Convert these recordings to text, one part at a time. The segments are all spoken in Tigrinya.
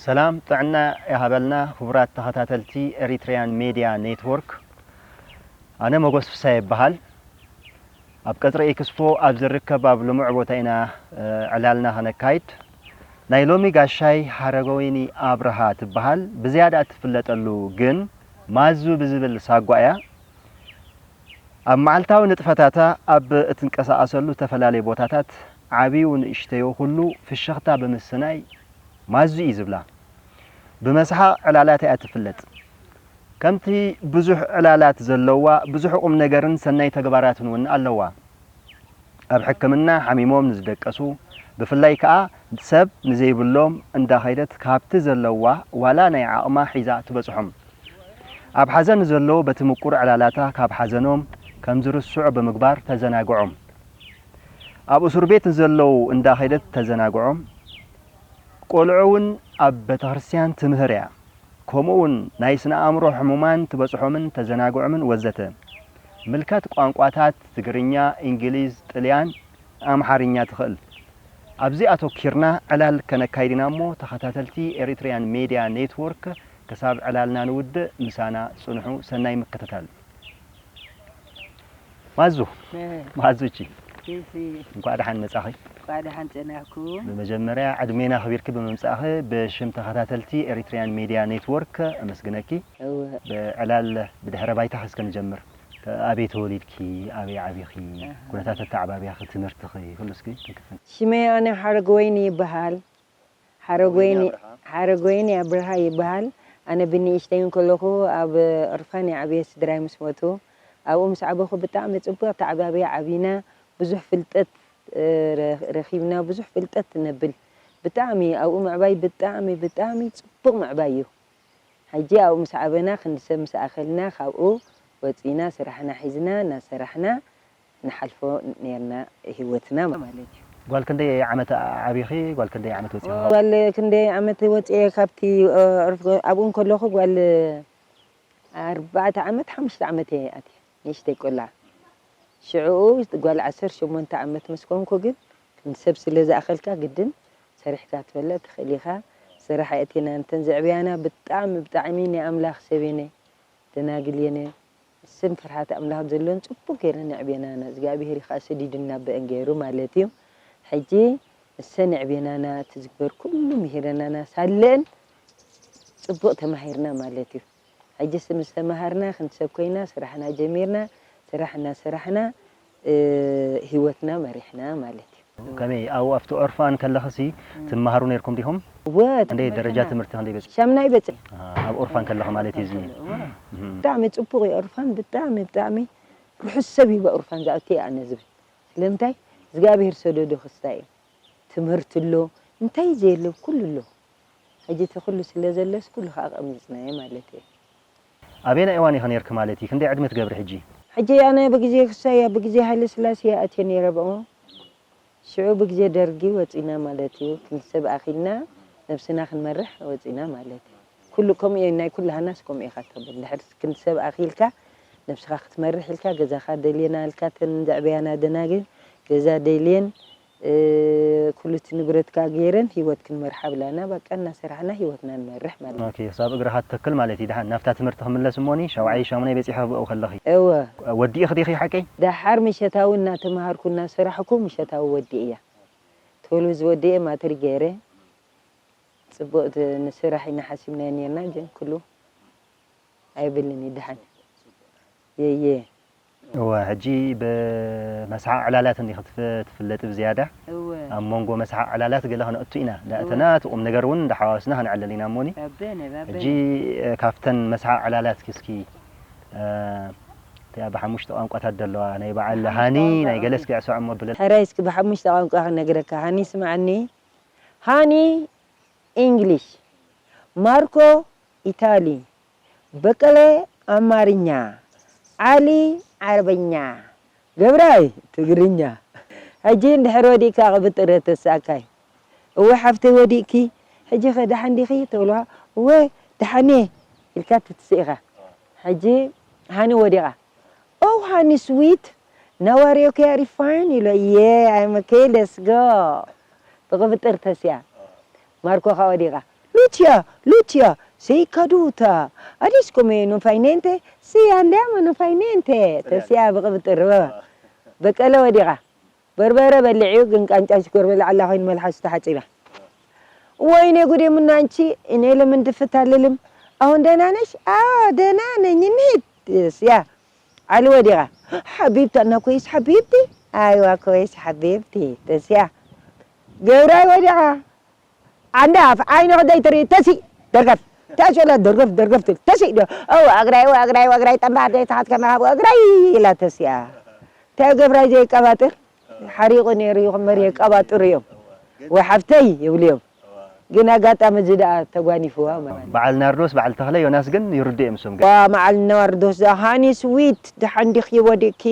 ሰላም ጥዕና ይሃበልና ክቡራት ተኸታተልቲ ኤሪትሪያን ሜድያ ኔትወርክ። ኣነ መጎስ ፍሳየ ይበሃል። ኣብ ቀጽሪ ኤክስፖ ኣብ ዝርከብ ኣብ ልሙዕ ቦታ ኢና፣ እ፣ ዕላልና ኸነካይድ። ናይ ሎሚ ጋሻይ ሃረገወይኒ ኣብርሃ ትበሃል። ብዝያዳ እትፍለጠሉ ግን ማዙ ብዝብል ሳጓ እያ። ኣብ መዓልታዊ ንጥፈታታ ኣብ እትንቀሳቐሰሉ ዝተፈላለዩ ቦታታት ዓብዩ ንእሽተዮ ኩሉ ፍሽኽታ ብምስናይ ማዙ እዩ ዝብላ። ብመስሓቕ ዕላላታ እያ ትፍለጥ። ከምቲ ብዙሕ ዕላላት ዘለዋ፣ ብዙሕ ቁም ነገርን ሰናይ ተግባራትን እውን ኣለዋ። ኣብ ሕክምና ሓሚሞም ንዝደቀሱ፣ ብፍላይ ከኣ ሰብ ንዘይብሎም እንዳኸይደት ካብቲ ዘለዋ ዋላ ናይ ዓቕማ ሒዛ ትበጽሖም። ኣብ ሓዘን ንዘለዉ በቲ ምቁር ዕላላታ ካብ ሓዘኖም ከም ዝርስዑ ብምግባር ተዘናግዖም። ኣብ እሱር ቤት ንዘለዉ እንዳኸይደት ተዘናግዖም። ቆልዑ እውን ኣብ ቤተክርስትያን ትምህር እያ። ከምኡ እውን ናይ ስነ ኣእምሮ ሕሙማን ትበጽሖምን ተዘናግዖምን ወዘተ። ምልከት ቋንቋታት ትግርኛ፣ እንግሊዝ፣ ጥልያን፣ ኣምሓርኛ ትኽእል። ኣብዚ ኣተኪርና ዕላል ከነካይድ ኢና እሞ ተኸታተልቲ ኤሪትሪያን ሜድያ ኔትወርክ ክሳብ ዕላልና ንውድእ ምሳና ጽንሑ። ሰናይ ምክትታል። ማዙ፣ እ፣ ማዙ እቺ፣ ፊፊ፣ እንኳዕ ደሓን መጻኺ። እንኳዕ ደሓን ጸናሕኩ። ብመጀመርያ ዕድሜና ኣኽቢርኪ ብምምጻእኺ ብሽም ተኸታተልቲ ኤሪትሪያን ሜድያ ኔትወርክ ኣመስግነኪ። እወ። ብዕላል ብድሕረ ባይታኺ እስከ ንጀምር። ኣበይ ተወሊድኪ? ኣበይ ዓቢኺ? ኣሃ። ኩነታት ኣተዓባብያኺ፣ ትምህርትኺ፣ ኩሉ እስኪ ክንክፍን። ሽመይ ኣነ ሓረገወይኒ ይበሃል። ሓረጎይኒ፣ ሓረጎይኒ ኣብርሃ። ሓረጎይኒ ኣብርሃ ይበሃል። ኣነ ብንእሽተይ እንከለኹ ኣብ ኦርፋን እየ ዓብየ፣ ስድራይ ምስ ሞቱ። ኣብኡ ምስ ዓበኹ ብጣዕሚ ጽቡቕ ተዓባብያ ዓቢና፣ ብዙሕ ፍልጠት፣ እ፣ ረ-፣ ረኺብና፣ ብዙሕ ፍልጠት ነብል። ብጣዕሚ ኣብኡ ምዕባይ ብጣዕሚ፣ ብጣዕሚ ጽቡቕ ምዕባይ እዩ። ሕጂ ኣብኡ ምስ ዓበና፣ ክንዲ ሰብ ምስ ኣኸልና፣ ካብኡ ወጺና፣ ስራሕና ሒዝና፣ እናሰራሕና፣ ንሓልፎ ኔርና ህይወትና ማለት እዩ። ጓል ክንደይ ዓመት ዓቢኺ? ጓል ክንደይ ዓመት ወጺኺ? ጓል ክንደይ ዓመት ወጺኤ ካብቲ፣ እ፣ ዕርፍ-፣ ኣብኡ እንከለኹ ጓል ኣርባዕተ ዓመት፣ ሓሙሽተ ዓመት እየ ኣትየ፣ ንእሽተይ ቆልዓ። ሽዕኡ ጓል ዓሰርተ ሸሞንተ ዓመት ምስ ኮንኩ ግን፣ ክንዲ ሰብ ስለ ዝኣኸልካ ግድን ሰሪሕካ ትበልዕ ትኽእል ኢኻ። ስራሕ ኣእቲና፣ እንተን ዘዕብያና ብጣዕሚ፣ ብጣዕሚ ናይ ኣምላኽ ሰብ እየን። ደናግል የነ፣ ስም ፍርሃት ኣምላኽ ዘሎን ጽቡቕ ገይረን የዕብየናና። እግዚኣብሔር እዩ ኸኣ ሰዲዱና ብአን ገይሩ ማለት እዩ። ሕጂ እሰን የዕብየናና፣ እቲ ዝግበር ኩሉ ምሂረናና፣ ሳለአን ጽቡቕ ተማሂርና ማለት እዩ። ሕጂ ስ-፣ ምስ ተማሃርና ክንሰብ ኮይና፣ ስራሕና ጀሚርና፣ ስራሕ እናሰራሕና፣ እ፣ ህይወትና መሪሕና ማለት እዩ። ከመይ፣ ኣብኡ ኣብቲ ኦርፋን ከለኽሲ እም። ትመሃሩ ነይርኩም ዲኹም? እወ፣ ክንደይ ተማሂርና። ደረጃ ትምህርቲ ክንደይ በጺ-? ሻምናይ በጺ። ኣሃ፣ ኣብ ኦርፋን ከለኺ ማለት እዩ እዚ። እወ። እም። ብጣዕሚ ጽቡቕ እዩ ኦርፋን፣ ብጣዕሚ፣ ብጣዕሚ ርሑስ ሰብ እዩ ብኦርፋን ዝኣቱ እየ ኣነ ዝብል። ስለምንታይ? እግዚኣብሔር ሰደዶ ክስታይ እዩ። ትምህርቲ ኣሎ፣ እንታይ ዘየሎ ኩሉ ኣሎ። ሕጂ እቲ ኩሉ ስለ ዘሎስ ኩሉ ከዓ ቀሚጽናዮ ማለት እዩ። ኣበየናይ እዋን ኢኺ ነይርኪ ማለት እዩ? ክንደይ ዕድመ ትገብሪ ሕጂ? ሕጂ ኣነ ብግዜ ክሳይ፣ ብግዜ ሃይለ ስላሴ እየ ኣትየ ነይረ ብኡ። ሽዑ ብግዜ ደርጊ ወጺና ማለት እዩ። ክንሰብ ኣኺልና ነብስና ክንመርሕ ወጺና ማለት እዩ። ኩሉ ከምኡ እዩ፣ ናይ ኩላህናስ ከምኡ ኢኻ ትብል። እንድሕር ክንሰብ ኣኺልካ ነብስኻ ክትመርሕ ኢልካ ገዛኻ ደልየና ኢልካ፣ እተን ዘዕበያና ደናግል ገዛ ደልየን፣ እ፣ ኩሉ እቲ ንብረትካ ገይረን ህይወት ክንመርሓ ብላና። በቃ እናሰራሕና ህይወትና ንመርሕ ማለት እዩ። ኦኬ፣ ክሳብ እግርኻ ትተክል ማለት እዩ። ደሓን ናብታ ትምህርቲ ክምለስ እሞኒ፣ ሻውዓይ ሻሙናይ በጺሐ ብኡ ከለኺ። እወ። ወዲእኺ ዲኺ ሓቀይ? ደሓር ምሸታዊ እናተምሃርኩ እናሰራሕኩ ምሸታዊ ወዲእያ። ትወልቢ ዝወዲኤ ማትሪክ ገይረ። ጽቡቕ ት-፣ ንስራሕ ኢና ሓሲብናዮ ኔርና፣ ግን ኩሉ ኣይብልን እዩ፣ ደሓን። የየ። እወ፣ ሕጂ ብመስሓቕ ዕላላት እንዲኺ ትፍ-፣ ትፍለጢ ብዝያዳ። እወ። ኣብ መንጎ መስሓቕ ዕላላት ገለ ክነእቱ ኢና። እወ። ዳእተና እቲ ቁም ነገር እውን እንዳሓዋወስና ክንዕለል ኢና እሞኒ። ኣበነ፣ ኣበነ። ሕጂ፣ እ፣ ካብተን መስሓቕ ዕላላት እስኪ፣ እ፣ እቲኣ ብሓሙሽተ ቋንቋታት ዘለዋ ናይ በዓል ብሓሙሽተ ሃኒ ቋንቋ፣ ናይ ገለ ኦኬ። እስኪ ዕስዖ እሞ ብለና። ሕራይ እስኪ ብሓሙሽተ ቋንቋ ክነግረካ። ሃኒ ስምዓኒ። ሃኒ ኢንግሊሽ፣ ማርኮ ኢታሊ፣ በቀለ ኣማርኛ፣ ዓሊ ዓረበኛ፣ ገብራይ ትግርኛ። ሕጂ እንድሕር ወዲእካ ቅብጥር ተሳእካይ። እወ ሓፍተይ ወዲእኪ፣ ሕጂ ኸ ደሓን ዲኺ? ተብልዋ፣ እወ ደሓን እየ ኢልካ ትትስእ ኢኻ። ሕጂ ሃኒ ወዲቓ። Oh, honey sweet, now are you okay? Are you fine? ኢሎ፣ Yeah, I'm okay, let's go። ብቕብጥር ተሲኣ። ማርኮ ኸኣ ወዲቓ። Lucia, Lucia, sei caduta. Adesso come non fai niente? Sì, andiamo, non fai niente. Te sia ብቕብጥር በ-፣ በቀለ ወዲቓ። በርበረ በሊዕ'ዩ፣ ግን ቃንጫ ሽኮር ብላዕ ኣላ ኮይኑ መልሓሱ ተሓጺባ። ወይኔ ጉዴ፣ ምን አንቺ፣ እኔ ለምን ድፍት አልልም? አሁን ደህና ነሽ? አዎ ደህና ነኝ፣ እንሂድ። ተስያ፣ ዓሊ ወዲቓ። ሓቢብቲ፣ እና ኮይስ ሓቢብቲ? ኣይዋ ኮይስ ሓቢብቲ። ተስያ፣ ገብራይ ወዲቓ። ዓንዳ ኣፍ ዓይኒ ክደይ ትርኢ፣ ተሲ፣ ደርገፍ፣ ተሲ ኢላ ደርገፍ፣ ደርገፍ ትብል፣ ተሲ ዶ፣ ኦ፣ ኣግራይ፣ ኦ፣ ኣግራይ፣ ኦ፣ ኣግራይ፣ ጠንባ፣ ኣደይ፣ ተሓት ከማኻብ፣ ኣግራይ ኢላ ተሲኣ። እንታይ ገብራይ ዘይቀባጥር? ሓሪቑ ነይሩ ይኹን መሪ የቀባጥሩ እዮም። ወይ ሓፍተይ ይብሉ እዮም። ግን ኣጋጣሚ እዚ ደኣ ተጓኒፍዋ ማለት እዩ። በዓል ናርዶስ፣ በዓል ተኽለ፣ ዮናስ ግን ይርድኦም እሶም ግን። ዋ፣ በዓል ናርዶስ ደኣ ሃኒ ስዊት፣ ደሓን ዲኺ ወዲእኪ?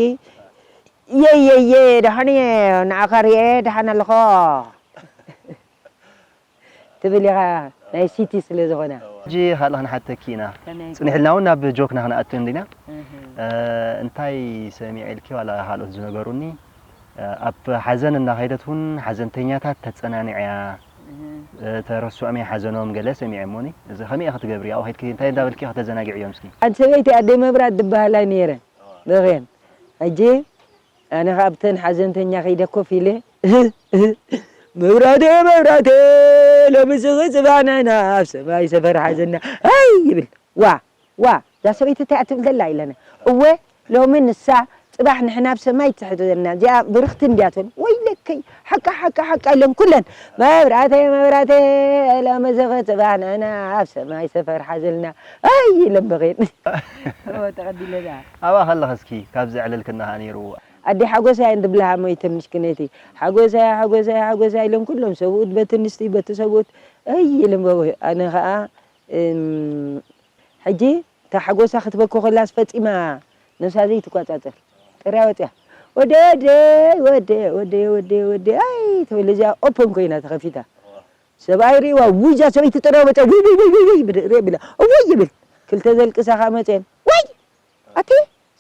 የየየ፣ ደሓን እየ፣ ንዓኻ ርእየ ደሓን ኣለኹ። ትብል ኢኻ፣ ናይ ሲቲ ስለ ዝኾነ። ሕጂ ካልእ ክንሓተኪ ኢና። ከመይ? ጽኒሕልና እውን ናብ ጆክና ክንኣቱ እንዲና። እህ። እ፣ እንታይ ሰሚዐ ኢልኪ ዋላ ካልኦት ዝነገሩኒ? እ፣ ኣብ ሓዘን እናኸደት እውን ሓዘንተኛታት ተጸናንዕያ። እህ። እ፣ ተረስዖም እየ ሓዘኖም ገለ ሰሚዐ እሞኒ። እዚ ከመይ ኢኺ ትገብሪ? ኣብኡ ኸይድኪ እንታይ እንዳበልኪ ኢኺ ተዘናግዕዮም እስኪ? ሓንቲ ሰበይቲ ኣደይ መብራት ዝበሃላ ነይረ። በኽየን። ሕጂ ኣነ ኸኣ ኣብተን ሓዘንተኛ ከይደ ኮፍ ኢለ፣ "መብራቴ፣ መብራቴ፣ ሎምስኺ ጽባሕ ንሕና ኣብ ሰማይ ሰፈር ሓዘንና፣ ሃይ!" ይብል። "ዋ፣ ዋ፣ እዛ ሰበይቲ እንታይ እያ ትብል ዘላ?" ኢለና። "እወ፣ ሎሚ ንሳ፣ ጽባሕ ንሕና ኣብ ሰማይ ትሕዘና፣ እዚኣ ብርኽቲ እንድያ ትብል። ወይለከይ፣ ሓቃ፣ ሓቃ፣ ሓቃ" ኢለን ኩለን፣ "መብራቴ፣ መብራቴ፣ ሎምስኺ ጽባሕ ንሕና ኣብ ሰማይ ሰፈር ሓዘንና፣ ሃይ!" ኢለን በኽየን። እወ፣ ተቐቢለ ደኣ። ኣብኣ ከለኺ እስኪ ካብዚ ዕልልክና ከኣ ነይሩ። ኣደይ ሓጎሳይ እንድብልሃ ሞይተን ምስኪነይቲ። ሓጎሳይ፣ ሓጎሳይ፣ ሓጎሳይ ኢሎም ኩሎም ሰብኡት በቲ ኣንስቲ፣ በቲ ሰብኡት፣ እይ ኢሎም በበ-፣ ኣነ ኸኣ፣ እም፣ ሕጂ እታ ሓጎሳ ክትበኪ ከላስ ፈጺማ ነብሳ ዘይትቆጻጸር። ጥርያ ወጽያ። "ወደ፣ ወደ፣ ወደ፣ ወደ፣ ወደ፣ ወደ፣ ኣይ" ትብል እዚኣ ኦፕን ኮይና ተኸፊታ። ሰብኣይ ርእይዋ፣ ውይ፣ እዛ ሰበይቲ ጥርያ ወጽያ፣ ውይ፣ ውይ፣ ውይ፣ ውይ፣ ውይ፣ ብድ-፣ ርእየ ብላ፣ እውይ ይብል። ክልተ ዘልቅሳ ኸኣ መጽየን፣ "ዋይ!" ኣቲ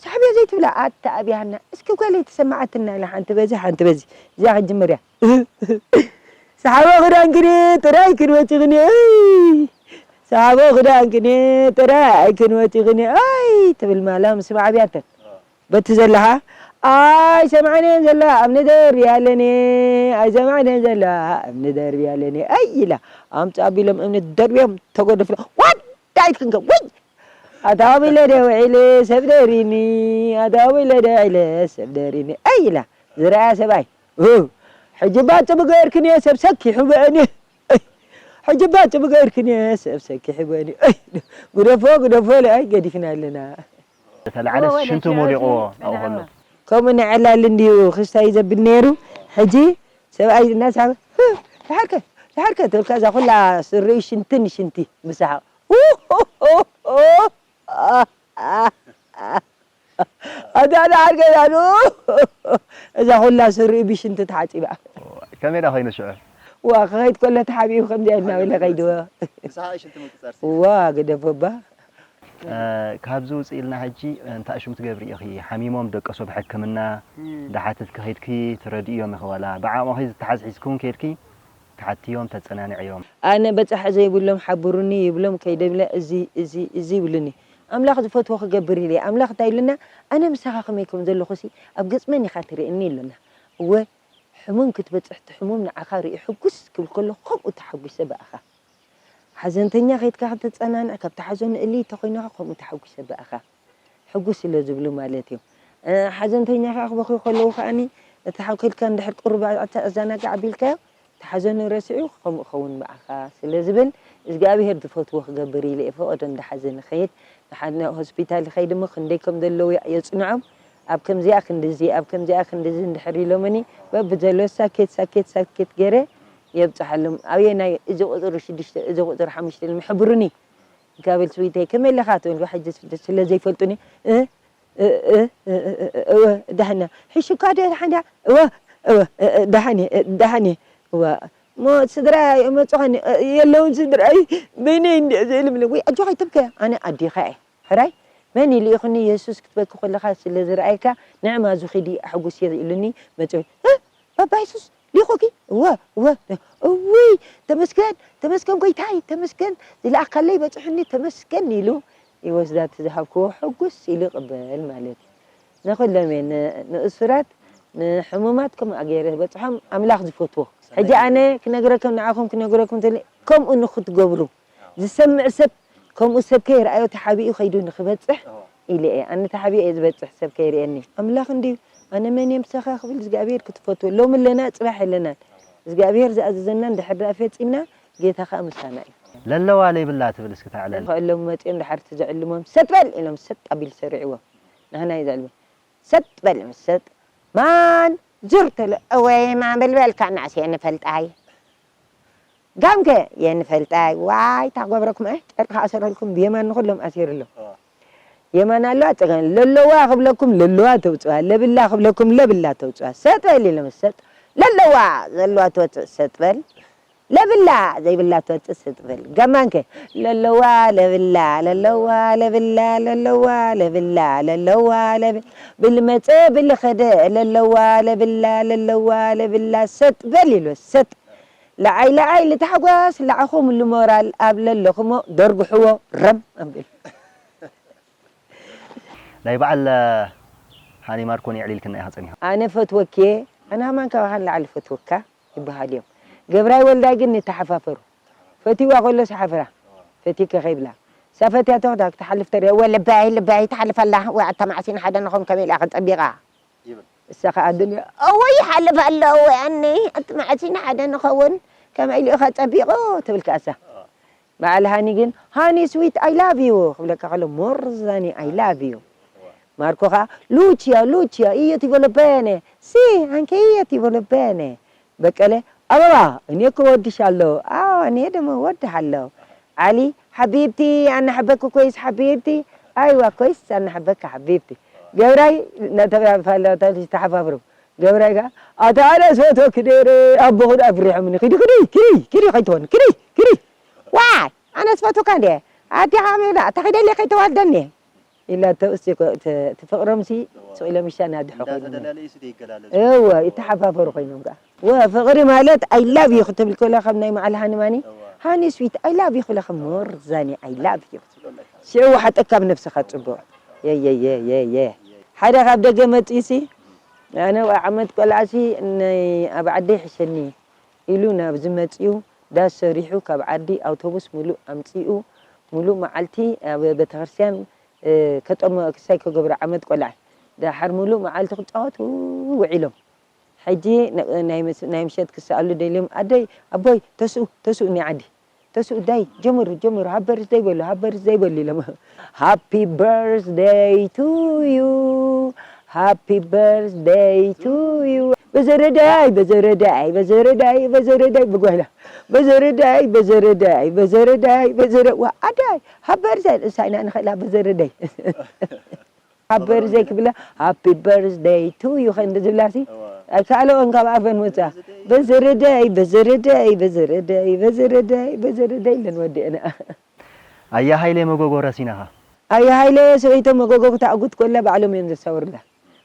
ሳሕብያ ዘይትብላ ኣታ ኣብያና እስኪ ጓለይ ተሰማዓትና ኢላ ሓንቲ በዚ ሓንቲ በዚ እዚኣ ክጅምር እያ። ሳሓቦ ክዳንክኒ ጥራይ ክንወፂኽኒ እይ። ሳሓቦ ክዳንክኒ ጥራይ ክንወፂኽኒ ኣይ ትብል ማላ ምስ ኣብያተን በቲ ዘለኻ ኣይ ሰማዕነን ዘላ ኣብ ንደር ያለኒ ኣይ ሰማዕነን ዘላ ኣብ ንደር ያለኒ ኣይ ኢላ ኣምፃ ኣቢሎም እምኒ ደርብዮም ተጎደፍሎ ዋዳይት ክንከ ወይ ኣታዊ ለደ ውዒለ ሰብ ደሪኒ ኣታዊ ለደ ውዒለ ሰብ ደሪኒ ኣይ ኢላ ዝረኣያ ሰብኣይ እ ሕጂ ባጭ ብገርክን እየ ሰብ ሰኪሑ በእኒ ሕጂ ባጭ ብገርክን እየ ሰብ ሰኪሑ በእኒ ግደፎ ግደፎ ለኣይ ገዲፍና ኣለና። ዝተለዓለ ሽንቱ ሞሊቑዎ ኣብኡ ከሎ። ከምኡ ንዕላል እንድዩ ክስታይ ዘብል ነይሩ። ሕጂ ሰብኣይ እናሰሓቐ፣ "ህ፣ ደሓርከ፣ ደሓርከ" ትብልካ እዛ ኩላ ስሪኡ ሽንቲ ንሽንቲ ብሰሓቕ። ኣታ ደሓርከ ዳኑ እዛ ኩላ ስሪኡ ብሽንቲ ተሓጺባ። ከመይ ደኣ ኮይኑ ሽዑ? ዋ፣ ክኸይድ ከሎ ተሓቢኡ ከምዚኣ እናበለ ከይድዎ። ብሰሓቕ ሽንቲ ምቁጻር። ዋ፣ ግደፎ እባ። እ፣ ካብዚ ውፅእ ኢልና ሕጂ እንታይ ሽሙ ትገብሪ ኢኺ? ሓሚሞም ደቀሶ ብሕክምና እም። ዳሓተትኪ ኸይድኪ ትረድእዮም ኢኺ ዋላ ብዓቕምኺ ዝተሓዝ ሒዝኪ እውን ከይድኪ ትሓትዮም ተፀናንዕዮም። ኣነ በፃሒ ዘይብሎም ሓብሩኒ ይብሎም ከይደ ብለ እዚ፣ እዚ፣ እዚ ይብሉኒ። ኣምላኽ ዝፈትዎ ክገብር ኢለ። ኣምላኽ እንታይ ኢሉና? ኣነ ምሳኻ ከመይ ከም ዘለኹሲ ኣብ ገፅ መን ኢኻ ትርእየኒ ኢሉና። እወ፣ ሕሙም ክትበፅሕ እቲ ሕሙም ንዓኻ ርእዩ ሕጉስ ክብል ከሎ ከምኡ ተሓጒሰ ብኣኻ። ሓዘንተኛ ከይድካ ክትጸናንዕ፣ ካብቲ ሓዘኑ እልይ ተኾይንኻ ከምኡ ተሓጒሰ ብኣኻ። ሕጉስ ስለ ዝብሉ ማለት እዩ። እ፣ ሓዘንተኛ ከኣ ክበኽዩ ከለዉ ከኣኒ፣ እቲ ሓው ከይድካ እንድሕር ቁሩብ ኣተ-፣ ኣዘናግዕ ኣቢልካዮ፣ እቲ ሓዘኑ ረሲዑ ከምኡ ክኸውን ብኣኻ ስለ ዝብል፣ እግዚኣብሄር ዝፈትዎ ክገብር ኢለ እየ ፈቐዶ እንዳሓዘ ንኸይድ። ንሓ-፣ ሆስፒታል ይኸይድ እሞ ክንደይ ከም ዘለዉ የ-፣ የጽንዖም። ኣብ ከምዚኣ ክንድዚ፣ ኣብ ከምዚኣ ክንድዚ እንድሕር ኢሎምኒ፣ በብዘሎ ሳኬት፣ ሳኬት፣ ሳኬት ገይረ የብጽሓሎም። ኣበየናይ እዚ ቁጽሪ ሽዱሽተ፣ እዚ ቁጽሪ ሓሙሽተ ኢሎም ይሕብሩኒ። እንካብል ስዊተይ፣ ከመይ ኣለኻ? ትብል፣ ሕጂ ስለ ዘይፈልጡኒ፣ እ፣ እ፣ እ፣ እ፣ እ፣ እወ፣ ደሕና። ሕሽኳ ዶ ደሓን ድያ? እወ፣ እወ፣ እ፣ እ፣ ደሓን እየ፣ እ፣ ደሓን እየ። እወ፣ እሞ ስድራ ይመጹኻኒ፣ እ፣ የለውን ስድራይ፣ በይነይ እንድየ ዝእልምለ። ወይ ኣጆኻ ኣይትብከ፣ ኣነ ኣዴኻ እየ። ሕራይ፣ መን ኢሉ ኢኹኒ የሱስ ክትበኪ ከለኻ ስለ ዝረኣየካ፣ ንዕማዙ ኺዲ ኣሕጉስዮ ኢሉኒ መጺኡ። እ፣ ባባ የሱስ፣ ዲኹኪ? እወ፣ እወ። እውይ፣ ተመስገን፣ ተመስገን ጎይታይ፣ ተመስገን፣ ዝለኣኻለይ በጽሑኒ፣ ተመስገን ኢሉ ይወስዳ፣ እቲ ዝሃብክዎ ሕጉስ ኢሉ ይቕበል ማለት እዩ። ንኹሎም እየ፣ ን-፣ ንእሱራት፣ ንሕሙማት ከምኡ ገይረ በጽሖም፣ ኣምላኽ ዝፈትዎ። ሕጂ ኣነ ክነግረኩም፣ ንዓኹም ክነግረኩም እንተለ፣ ከምኡ ንኽትገብሩ፣ ዝሰምዕ ሰብ ከምኡ ሰብ ከይረኣዮ ተሓቢኡ ከይዱ ንኽበጽሕ ኢለ እየ። ኣነ ተሓቢኡ እየ ዝበጽሕ ሰብ ከይርእየኒ። ኣምላኽ እንድዩ፣ ኣነ መን እየ ምሳኻ ክብል እግዚኣብሔር ክትፈትዎ። ሎሚ ኣለና፣ ጽባሕ የለናን። እግዚኣብሔር ዝኣዘዘና እንድሕር ደኣ ፈጺምና፣ ጌታ ኸኣ ምሳና እዩ። ለለዋ ለይብላ ትብል እስኪ ተዕለል። ከእሎም መጺኦም ድሓር እቲ ዘዕልሞም ሰጥ በል ኢሎም ሰጥ ኣቢሉ ሰሪዕዎም። ንሕና እዩ ዘዕልሞ። ሰጥ በል ኢሎም ሰጥ። ማን ዙር ተለ እወይ ማን በልበልካ ናዕስ የንፈልጣይ። ጋምከ የንፈልጣይ። ዋይ ታጎብረኩም እ ጨርቂ ኣሰረልኩም ብየማን ንኹሎም ኣሲርሎም። የማን ኣለዋ ጸጋም ለለዋ ክብለኩም ለለዋ ተውጽዋ፣ ለብላ ክብለኩም ለብላ ተውጽዋ። ሰጥ በል ኢሎም ሰጥ። ለለዋ ዘለዋ ትወጽእ ሰጥ በል። ለብላ ዘይብላ ትወጽእ ሰጥ በል። ጋማንከ ለለዋ ለብላ ለለዋ ለብላ ለለዋ ለብላ ለለዋ ለብል ብል መጸ ብል ኸደ ለለዋ ለብላ ለለዋ ለብላ ሰጥ በል ኢሉ ሰጥ። ለዓይ ለዓይ ልታሕጓስ ለዓኹም ልሞራል ኣብ ለለኹሞ ደርግሕዎ ረም ኣብል። ናይ በዓል ሃኒ ማርኮኒ የዕሊልክና ኢኻ ጸኒኻ። ኣነ ፈትወኪ እየ፣ ኣነ ሃማን ካባኻ ንላዕሊ ፈትወካ ይበሃል እዮም። ገብራይ ወልዳይ ግን ንተሓፋፈሩ። ፈትዋ ከሎ ሰሓፍራ። ፈትከ ከይብላ። እሳ ፈትያቶ ክዳ ክትሓልፍ ተሪኦ፣ "እወ ልበይ፣ ልበይ ትሓልፍ ኣላ። እወ ኣታ መዓስ ኢና ሓደ ንኾን ከመይ ኢላ ከጸቢቓ?" ይብል። እሳ ከኣ ኣዱንያ፣ "እወ ይሓልፍ ኣሎ፣ እወ ኣነ ኣቲ መዓስ ኢና ሓደ ንኸውን ከመይ ኢሉ ኢኻ ጸቢቑ?" ትብል ከኣ እሳ። በዓል ሃኒ ግን፣ "ሃኒ ስዊት፣ I love you" ክብለካ ከሎ፣ "ሞር ዛኒ I love you." ማርኮ ከኣ፣ "ሉቺያ፣ ሉቺያ፣ io ti voglio bene." "Sì, anche io ti voglio bene." በቀለ፣ "ኣበባ፣ እኔ እኮ እወድሻለሁ." "አዎ፣ እኔ ደግሞ እወድሃለሁ." ዓሊ፣ "ሓቢብቲ፣ ኣነ ሕበኪ ኮይስ ሓቢብቲ?" "ኣይዋ፣ ኮይስ ኣነ ሕበኪ ሓቢብቲ." ገብራይ፣ እናተባባሉ ተሓፋፍሩ። ገብራይ ከኣ፣ "ኣታ ኣነ ዝፈትወኪ ነይረ፣ ኣቦኺ ደኣ ኣፍሪሖምኒ። ኪዲ፣ ኪዲ፣ ኪዲ፣ ኪዲ፣ ከይትኾኒ፣ ኪዲ፣ ኪዲ። ዋይ፣ ኣነ ዝፈትወካ እንድየ። ኣዴኻ ከመይ ኢላ፣ እታ ኺደለይ ከይተዋልደኒ?" ኢላቶ፣ እስቲ እኮ፣ እቲ፣ እቲ ፍቕሮምሲ ስቕ ኢሎም ይሻናድሑ ኮይኖም። እንዳተደላለዩሲ ደይገላለጹ። እወ፣ ይተሓፋፈሩ ኮይኖም ከኣ። እወ፣ ፍቕሪ ማለት፣ "I love you" ክትብል ከላ፣ ከም ናይ መዓል ሃኒ ማኒ፣ እወ። "ሃኒ ስዊት፣ I love you" ክብላ፣ ከም ሞር ዛኒ፣ "I love you" ክትብል። ሽዑ ወሓጠካ ብነብስኻ ጽቡቕ። የየየየየ። ሓደ ካብ ደገ መጺኡሲ፣ ኣነ ኣብ ዓመት ቆልዓሲ፣ ናይ ኣብ ዓደይ ይሕሸኒ ኢሉ ናብዚ መጺኡ፣ ዳስ ሰሪሑ፣ ካብ ዓዲ ኣውቶቡስ ምሉእ ኣምጺኡ፣ ምሉእ መዓልቲ ኣብ ቤተክርስትያን፣ እ፣ ከጠምቕ ክሳይ ክገብሩ ዓመት ቆልዓ። ደሓር ምሉእ መዓልቲ ክጻወቱ ውዒሎም። ሕጂ ነ-፣ ናይ ምስ-፣ ናይ ምሸት ክሰኣሉ ደልዮም፣ "ኣደይ፣ ኣቦይ፣ ተስኡ፣ ተስኡ፣ እኒ ዓዲ፣ ተስኡ፣ ዳይ፣ ጀምሩ፣ ጀምሩ፣ ሃፒ በርዝደይ በሉ፣ ሃፒ በርዝደይ በሉ" ኢሎም። "Happy birthday to you, happy birthday to you." በዘረዳይ፣ በዘረዳይ፣ በዘረዳይ፣ በዘረዳይ፣ ብጓይላ። በዘረዳይ፣ በዘረዳይ፣ በዘረዳይ፣ በዘረ-፣ ዋ፣ ኣዳይ፣ ሃፒ በርዝደይ፣ እሳ ኢና ንኽእላ በዘረዳይ። ሃበር ዘይክብላ፣ "ሃፒ በርዝደይ ቱ ዩ" ከ እንደ ዝብላሲ፣ እዋ። ኣይከኣለኦን ካብ ኣፈን ወጻ። በርዝደይ። በዝርደይ፣ በዝርደይ፣ በዝርደይ፣ በዝርደይ፣ በዝርደይ ኢለን ወዲአንኣ። ኣያ ሃይለ መጎጎ ረሲናኻ። ኣያ ሃይለ ሰበይቶም መጎጎ ክተኣጉት ኮላ ባዕሎም እዮም ዘሳውርላ።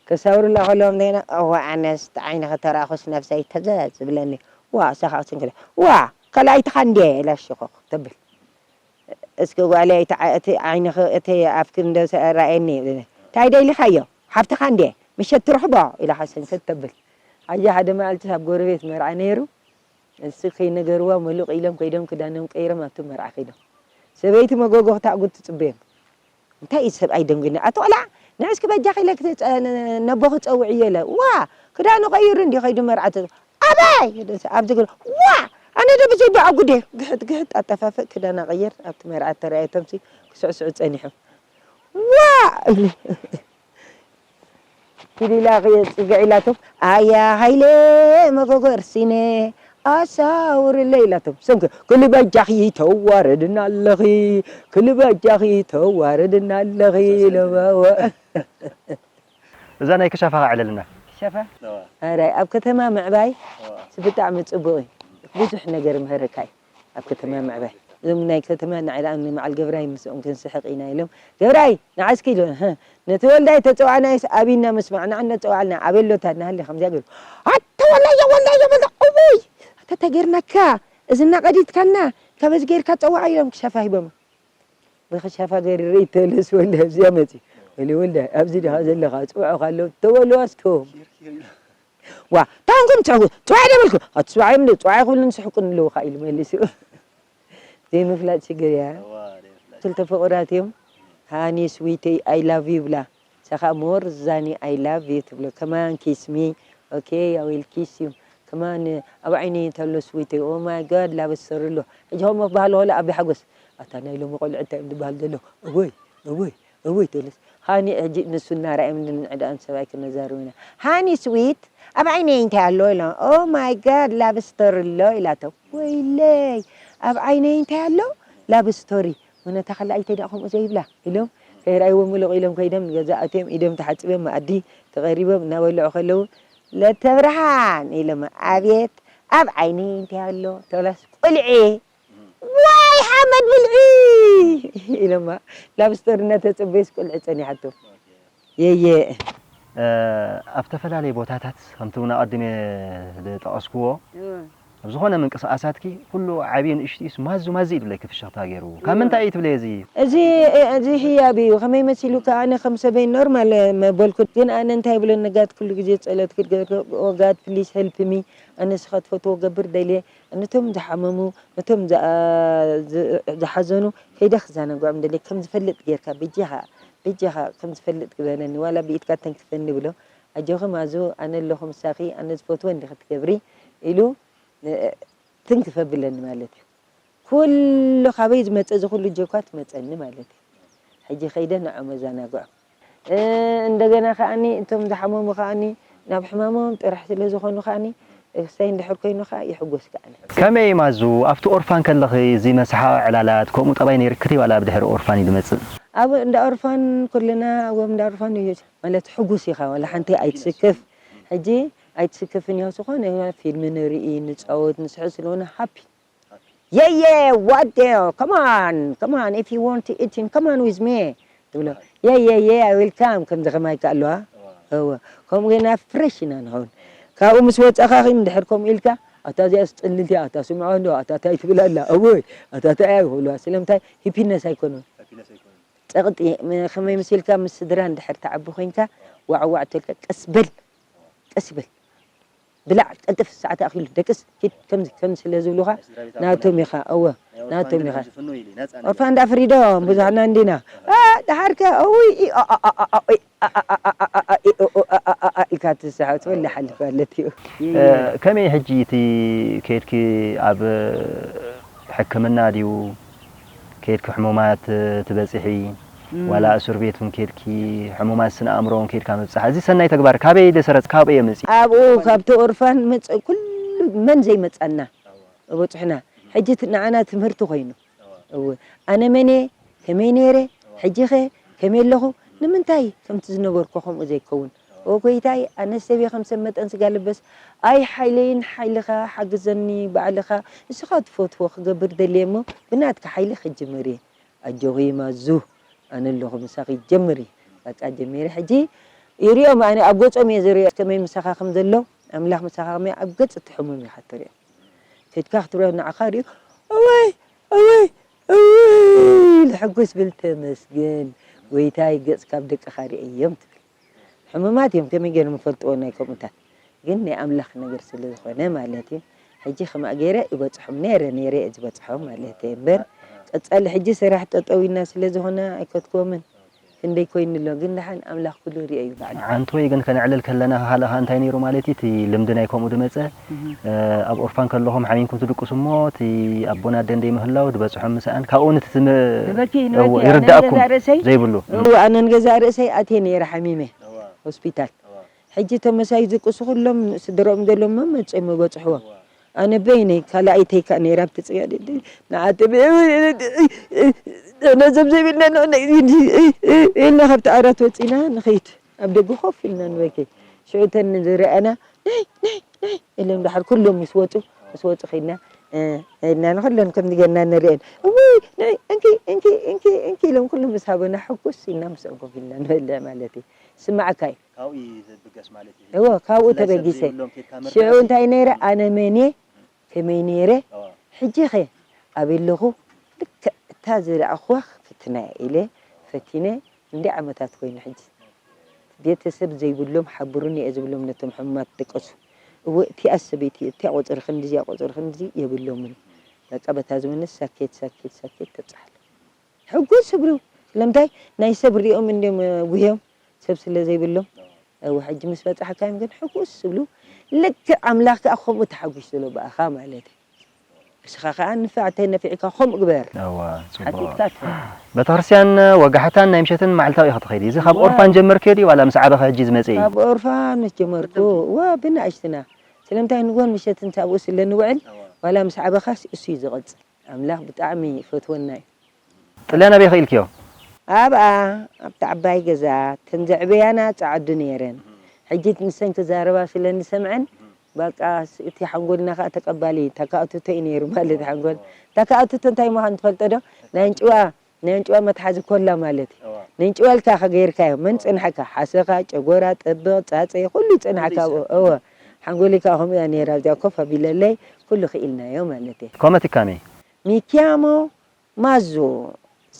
ከሳውርላ ከለዎም ዜና፣ "እዋ ኣነስ ዓይኒ ከተራኹስ ነብሰይ ተዘ ዝብለኒ። ዋ፣ እሳኻ ክትንክለ። ዋ፣ ካልኣይትኻ እንድየ" ኢላ ሽኾኽ ተብል። "እስኪ ጓለይ፣ እቲ ዓ-፣ እቲ ዓይንኺ፣ እቲ ኣፍኪ እንዶ ሰ-፣ ረኣየኒ" ይብለኒ። "እንታይ ደሊኻዮ? ሓፍትኻ እንድየ፣ ምሸት ትረኽቦ" ኢላ ሓሰንከት ተብል። ኣየ ሓደ መዓልቲ ኣብ ጎረቤት መርዓ ነይሩ። እሱ ከይነገርዋ ምሉቕ ኢሎም ከይዶም ክዳኖም ቀይሮም ኣብቲ መርዓ ከይዶም። ሰበይቲ መጎጎ ክተኣጉት ትጽበዮም። እንታይ እዩ ሰብኣይ ደንጉኒ? "ኣቲ ቆልዓ፣ ንዒ እስኪ በጃኺ ኢለ ክተ-፣ ጸ-፣ ነ-፣ ነቦኺ ጸውዕዮ" ኢለ። "ዋ፣ ክዳኑ ቀይሩ እንዲ ከይዱ መርዓ ተ-" "ኣበይ?" ኣብዚ ገለ፣ "ዋ፣ ኣነ ዶ ብዘይ ብኣጉዴ?" ግሕጥ ግሕጥ ኣጠፋፍእ ክዳና ቀይር፣ ኣብቲ መርዓ ተራእየቶምሲ ክስዕስዑ ጸኒሑ። "ዋ!" ኢሉ። ኪድ ኢላ ጽግዕ ኢላቶም፣ "ኣያ ሃይለ መጎጎ እርሲነ ኣሳውርለ" ኢላቶም። ሰምከ፣ "ክሊ በጃኺ ተዋረድና ኣለኺ፣ ክሊ በጃኺ ተዋረድና ኣለኺ" ኢሎም። እዛ ናይ ክሻፋ ኸዓ ዕለልና። ክሻፋ? እዋ። ኣራይ፣ ኣብ ከተማ ምዕባይ እዋ። ብጣዕሚ ጽቡቕ እዩ። ብዙሕ ነገር ምህረካ እዩ። ኣብ ከተማ ምዕባይ። እዞም ናይ ከተማ ንዓይ ደኣ ንመዓል ገብራይ ምስኦም ክንስሕቕ ኢና ኢሎም፣ "ገብራይ፣ ንዓ እስኪ" ኢሎ፣ "ህህ፣ ነቲ ወልዳይ ተጸዋዕናዮስ ኣቢና ምስማዕ፣ ንዓ እናጸዋዕልና፣ ኣበይ ኣሎ እታ እናሃለ ከምዚኣ ገይሩ፣ ኣተ ወላዮ፣ ወላዮ፣ ወላ-፣ ኦ፣ ኣታ ተጌርናካ፣ እዚ እናቐዲድካና፣ ካበዚ ጌርካ ጸዋዓ ኢሎም ክሻፋ ሂቦም። ብኽሻፋ ገይሩ ርኢ ተለስ ወልደ ኣብዚኣ መጺ። ወሊ ወልደ፣ ኣብዚ ዲኻ ዘለኻ? ጽውዑ ካሎ ተወልዋ ስቶም። ዋ፣ ታንኩም ትሕጉ፣ ጽዋዕ ደበልኩ። ኣቲ ጽዋዕ እዮም፣ ጽዋዕ ይኹልን ስሕቁን ኣለዉ ኸዓ ኢሉ መሊሱ። ዘይምፍላጥ ሽግር እያ። ክልተ ፍቑራት እዮም። ሃኒ ስዊተይ፣ I love you ብላ። ንሳ ኸዓ ሞር ዛኒ፣ I love you ትብሎ። ከማን ኪስ ሚ። ኦኬ፣ I will kiss you። ከማን ኣብ ዓይነይ እንተሎ ስዊተይ፣ ኦ ማይ ጋድ፣ ላበስ ሰር ኣሎ። ሕጂ ከምኡ ክበሃል ከሎ ኣቢ ሓጎስ፣ ኣታ ናይ ሎሚ ቆልዑ እንታይ እዮም ዝበሃል ዘሎ? እወይ፣ እወይ፣ እወይ ትብልስ። ሃኒ ሕጂ ንሱ እናረኣየ ምንድን ንዕዳኣን ሰብኣይ ክነዛርብ ኢና። ሃኒ ስዊት፣ ኣብ ዓይነይ እንታይ ኣሎ ኢሎ። ኦ ማይ ጋድ፣ ላብ ስቶሪ ኣሎ ኢላቶ። ወይለይ፣ ኣብ ዓይነይ እንታይ ኣሎ? ላብ ስቶሪ። እውነታ ከላኣይተይ ደኣ ከምኡ ዘይብላ ኢሎም ከይረኣይዎ ምሉቕ ኢሎም ከይዶም ንገዛ ኣትዮም ኢዶም ተሓጺቦም መኣዲ ተቐሪቦም እናበልዑ ከለዉ፣ ለተብርሃን ኢሎም፣ ኣቤት፣ ኣብ ዓይነይ እንታይ ኣሎ? ተብላስ፣ ቁልዒ። ዋይ ሓመድ ብልዒ ኢሎማ። ላብ ስቶሪ እናተጸበዩስ ቁልዒ ጸኒሓቶ። የየ። እ፣ ኣብ ዝተፈላለየ ቦታታት ከምቲ እውን ኣቐዲመ ዝጠቐስክዎ፣ እወ። ኣብ ዝኾነ ምንቅስቓሳትኪ ኩሉ ዓብዪ ንእሽትኡስ ማዙ ማዙ እዩ ዝብለኪ ፍሽኽታ ገይሩ። ካብ እወ። ምንታይ እዩ ትብለዮ እዚ? እዚ፣ እዚ ህያብ እዩ። ከመይ መሲሉካ? ኣነ ከም ሰበይ ኖርማል መበልኩ፣ ግን ኣነ እንታይ ብሎ፣ ነጋት ኩሉ ግዜ ጸሎት ክትገብር፣ "ኦ ጋድ ፕሊስ ሄልፕ ሚ፣ ኣነ ንስኻ ትፈትዎ ገብር ደልየ፣ ነቶም ዝሓመሙ፣ ነቶም ዝኣ-፣ ዝ-፣ ዝሓዘኑ ከይደ ክዘናግዖም ደልየ፣ ከም ዝፈልጥ ጌርካ በጃኻ፣ በጃኻ ከም ዝፈልጥ ግበረኒ፣ ዋላ ብኢድካ ተንክፈኒ" ብሎ። ኣጆኺ ማዙ፣ ኣነ ኣለኹ ምሳኺ፣ ኣነ ዝፈትዎ እንዲኺ ትገብሪ ኢሉ፣ እ፣ ትንክፍ ኣብለኒ ማለት እዩ። ኩሉ ካበይ ዝመጸ፣ እዚ ኩሉ ጀኳ ትመጸኒ ማለት እዩ። ሕጂ ከይደ ንዖም ኣዘናግዖም። እ፣ እንደገና ከኣኒ እቶም ዝሓመሙ ከኣኒ ናብ ሕማሞም ጥራሕ ስለ ዝኾኑ ከኣኒ፣ እሰይ እንድሕር ኮይኑ ከኣ ይሕጎስ ከኣኒ። ከመይ ማዙ፣ ኣብቲ ኦርፋን ከለኺ እዚ መስሓቕ ዕላላት ከምኡ ጠባይ ነይርኪ ድዩ ዋላ ብድሕሪ ኦርፋን እዩ ዝመጽእ? ኣብ እንዳ ኦርፋን ኩልና ኣብ እንዳ ኦርፋን እዩ ማለት ሕጉስ ኢኻ፣ ዋላ ሓንቲ ኣይትስክፍ። ሕጂ ኣይትስክፍን እያ፣ ዝኾነ ፊልም ንርኢ፣ ንጻወት፣ ንስሕቕ ስለሆነ ሃፒ። Yeah, yeah, what the? Come on, come on, if you want to eat him, come on with me. ትብሎ። Yeah, yeah, yeah, I will come። ከምዚ ከማይ ከ ኣለዋ? እዋ። እወ። ከምኡ ጌና ፍሬሽ ኢና ንኸውን። ካብኡ ምስ ወጻኻ ኺን ድሕር ከምኡ ኢልካ፣ ኣታ እዚኣስ ጽልልቲ እያ፣ ኣታ ስምዖ እንዶ፣ ኣታ እንታይ ትብል ኣላ? እወይ፣ ኣታ እንታይ እያ ክብልዋ። ስለምንታይ? ሃፒነስ ኣይኮኑን። ሃፒነስ ኣይኮኑን። ጸቕጢ፣ ም-፣ ከመይ መሲልካ ምስ ስድራ እንድሕር ትዓቢ ኮይንካ፣ ዋዕ ዋዕ ተልካ፣ ቀስ በል፣ ቀስ በል። ብላዕ፣ ቀልጥፍ፣ ሰዓት ኣኺሉ፣ ደቅስ፣ ኪድ፣ ከምዚ፣ ከምዚ ስለ ዝብሉኻ፣ ናይ ስድራ ቤት ናቶም ኣቦና ኢኻ፣ እወ፣ ናይ ኦርፋን ናቶም ግን ኢኻ። ከምዚ ፍኑ ኢሉ፣ ነጻ ነገር። ኦርፋን ዳ ፍሪዶም፣ ፍሪዶም። ብዙሕና እንዲና። እ፣ ደሓርከ፣ እውይ፣ ኢ፣ ኣ፣ ኣ፣ ኢ፣ ኦ፣ ኦ፣ ኣ፣ ኣ፣ ኣ፣ ኢ፣ ኦ፣ ኦ፣ ኣ፣ ኣ፣ ኣ፣ አ፣ ኢልካ ትስሓት፣ ወላ ሓልፍ ማለት እዩ። እ፣ ከመይ ሕጂ እቲ ከይድኪ ኣብ ሕክምና ድዩ? ከይድኪ ሕሙማት ትበጺሒ፣ እም። ዋላ እስር ቤት እውን ከይድኪ፣ ሕሙማት ስነ ኣእምሮ እውን ከይድካ ምብጻሕ፣ እዚ ሰናይ ተግባር ካበይ ደሰረጽ? ካብኡ እየ መጺእ። ኣብኡ ካብቲ ኦርፋን መጸ-፣ ኩሉ መን ዘይመጸና እወ። በጽሑና። ሕጂ እቲ ንዓና ትምህርቲ ኮይኑ። እወ። እወ። ኣነ መን እየ? ከመይ ነይረ? እወ። ሕጂኸ ከመይ ኣለኹ? ንምንታይ ከምቲ ዝነበርኩ ከምኡ ዘይከውን? እወ። ኦ ጎይታይ፣ ኣነ ሰብ እየ ከም ሰብ መጠን ስጋ ልበስ። ኣይ ሓይለይን ሓይልኻ ሓግዘኒ ባዕልኻ። ንስኻ ትፈትዎ ክገብር ደልየ እሞ ብናትካ ሓይሊ ክጅምር እየ። ኣጆኺ ማዙ፣ ኣነ ኣለኹ ምሳኺ፣ ጀምሪ። በቃ ጀሚረ። ሕጂ ይሪኦም፣ ኣነ ኣብ ገጾም እየ ዝሪኦ ከመይ ምሳኻ ከም ዘሎ፣ ኣምላኽ ምሳኻ ከመይ ኣብ ገጽ እቲ ሕሙም ኢኻ ትሪኦ። ከድካ ክትሪኦ ንዓኻ ሪኡ፣ እወይ፣ እወይ፣ እወይ፣ ልሕጉስ ብል ተመስገን፣ ጎይታይ ገጽካ ኣብ ደቅኻ ሪኤዮም ትብል። ሕሙማት እዮም፣ ከመይ ገይሮም ይፈልጥዎ ናይ ከምኡታት? ግን ናይ ኣምላኽ ነገር ስለ ዝኾነ ማለት እዩ። ሕጂ ከማእ ገይረ ይበጽሖም ነይረ፣ ነይረ እየ ዝበጽሖም ማለት እዩ እምበር፣ ቀጻሊ ሕጂ ስራሕ ጠጠው ኢልና ስለ ዝኾነ ኣይከትክዎምን። ክንደይ ኮይኑ ኣሎ፣ ግን ደሓን ኣምላኽ ኩሉ ሪኦ እዩ ባዕሉ። ዓንቶይ ግን ከነዕልል ከለና፣ ካልእ ከኣ እንታይ ነይሩ ማለት እዩ፣ እቲ ልምዲ ናይ ከምኡ ዝመጸ፣ እህ። እ፣ ኣብ ኦርፋን ከለኹም ሓሚምኩም ትድቅሱ እሞ፣ እቲ ኣቦን ኣደን ደይምህላው ዝበጽሖም ምሳኣን፣ ካብኡ ነቲ ትም-፣ ንበኪ፣ እዎ፣ ንበኪ፣ ኣነ ይርዳእኩም ገዛ ርእሰይ ዘይብሉ። እዎ፣ ኣነ ንገዛ ርእሰይ ኣትየ ነይረ ሓሚመ፣ እዋ። ሆስፒታል። እዋ። ሕጂ እቶም መሳይ ዝቅሱ ኩሎም ስድርኦም ዘለዎም መመጽኦም ይበጽሕዎ። እዋ። ኣነ በይነይ ካልኣይተይ ከኣ ነይራ ኣብቲ ጽያ ድዲ ንዓቲ ነዘብ ዘይብልና ን-፣ ን-፣ ኢልና ካብቲ ዓራት ወጺና ንኸይድ ኣብ ደገ ኮፍ ኢልና ንበኪ። ሽዑ እተን ዝረኣና ነይ፣ ነይ፣ ነይ ኢሎም ድሓር ኩሎም ምስ ወጹ፣ ምስ ወጹ ከይድና፣ እ፣ ኢልና ንኹለን ከምዚ ጌርና ንርእየን። እውይ፣ ነይ፣ እንኪ፣ እንኪ፣ እንኪ፣ እንኪ ኢሎም ኩሎም ምስ ሃበና ሕጉስ ኢልና ምስኦም ኮፍ ኢልና ንበልዕ ማለት እዩ። ስምዓካ እዩ። ካብኡ እዩ ዝብገስ ማለት እዩ። እዎ ካብኡ ብፍላይ ሰብ ተበጊሰ ዘይብሎም ኬድካ ምርዳእ ሽዑ እዚ እንታይ ነይረ ኣነ መን እየ እዎ። ከመይ ነይረ እዎ። ሕጂ ኸ ኣበይ ኣለኹ ልክዕ እታ ዝረኣኹዋ ክፍትና እየ ኢለ ፈቲነ እንዲ ዓመታት ኮይኑ ሕጂ ቤተሰብ ዘይብሎም ሓብሩኒ እየ ዝብሎም ነቶም ሕሙማት ደቀሱ እወ እቲኣ ሰበይቲ እቲኣ ቆፅሪ ክንድዚ እያ ቆፅሪ ክንድዚ የብሎምን በቃ በታ ዝመነስ ሳኬት ሳኬት ሳኬት ተብፅሓለ ሕጉስ ይብሉ ስለምንታይ ናይ ሰብ ሪኦም እንዲዮም ጉህዮም ሰብ ስለ ዘይብሎም እወ ሕጂ ምስ በፃሕካዮም ግን ሕጉስ ይብሉ ልክዕ ኣምላኽ ከዓ ከምኡ ተሓጒስ ዘሎ ብኣኻ ማለት እዩ እስኻ ከዓ ንፍዕተይ ነፊዕካ ከምኡ ግበር እዋ ጽቡቕ ሓቲትካ ትኸይድ ቤተክርስትያን ወጋሕታን ናይ ምሸትን መዓልታዊ ኢኻ ትኸይድ እዚ ካብ እዋ። ኦርፋን ጀመርክዮ ድዩ ዋላ ምስ ዓበኻ ሕጂ ዝመጽእ እዩ ካብ ኦርፋን ምስ ጀመርኩ እዋ ብንኣሽትና ስለምንታይ ንጎን ምሸትን ሳብኡ ስለ ንውዕል ዋላ ምስ ዓበኻስ እሱ እዩ ዝቐጽል ኣምላኽ ብጣዕሚ ይፈትወና እዩ ጥልያን ኣበይ ኽኢልክዮ ኣብኣ ኣብቲ ዓባይ ገዛ ተን ዘዕበያና ጸዓዱ ነይረን ሕጂ ንሰን ክዛረባ ስለ ንሰምዐን በቃ እቲ ሓንጎልና ከዓ ተቀባሊ ተካእትቶ እዩ ነይሩ ማለት ሓንጎል ተካእትቶ እንታይ ምዃን ትፈልጦ ዶ ናይ ኣንጭዋ ናይ ኣንጭዋ መትሓዚ ኮላ ማለት እዩ ናይ ኣንጭዋ ኢልካ ከገይርካዮ መን ጽንሐካ ሓሰኻ ጨጎራ ጥብቕ ጻጸ ኩሉ ይጽንሐካ ኣብኡ እወ ሓንጎለይ ከዓ ከምኡ እያ ነይራ ኣብዚኣ ኮፍ ኣቢለለይ ኩሉ ክኢልናዮ ማለት እየ ኮመ ትካሜ Mi chiamo Mazu,